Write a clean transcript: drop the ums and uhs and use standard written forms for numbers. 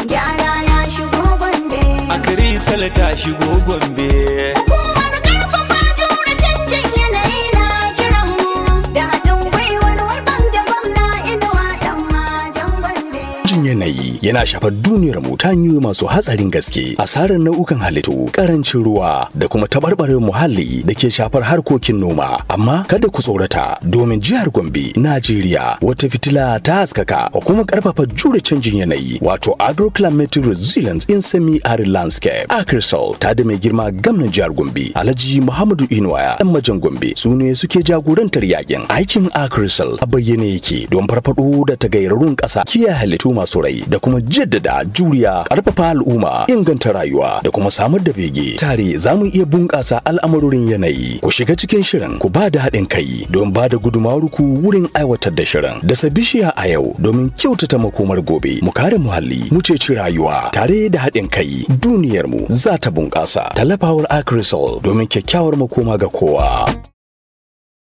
Gyara ya shigo Gombe. ACReSAL ta shigo Gombe. Hukumar karfafa jure canjin yanayi na kiran mu da haɗin gwiwar World da gwamna Inuwa ɗan majan Gombe. Canjin yanayi yana shafar duniyar mu ta hanyoyi masu hatsarin gaske, asarar nau'ukan halittu, karancin ruwa da kuma taɓarɓarewar muhalli da ke shafar harkokin noma. Amma kada ku tsorata, domin jihar Gombe, Najeriya, wata fitila ta haskaka kuma karfafa jure canjin yanayi, wato agroclimatic resilience in semi-arid landscape. ACReSAL ta da mai girma gwamnan jihar Gombe, Alhaji Muhammadu Inuwa ɗan majan Gombe, su ne suke jagorantar yakin. Aikin ACReSAL a bayyane yake don farfaɗo da tagayyararrun ƙasa, kiyaye halittu masu rai da kuma jaddada juriya, ƙarfafa al'umma, inganta rayuwa da kuma samar da bege. Tare za mu iya bunƙasa al'amurorin yanayi. Ku shiga cikin shirin, ku ba da haɗin kai don ba da gudumawar ku wurin aiwatar da shirin. Dasa bishiya a yau domin kyautata makomar gobe. Mu kare muhalli, mu ceci rayuwa. Tare da haɗin kai, duniyar mu za ta bunƙasa. Tallafawar ACReSAL domin kyakkyawar makoma ga kowa.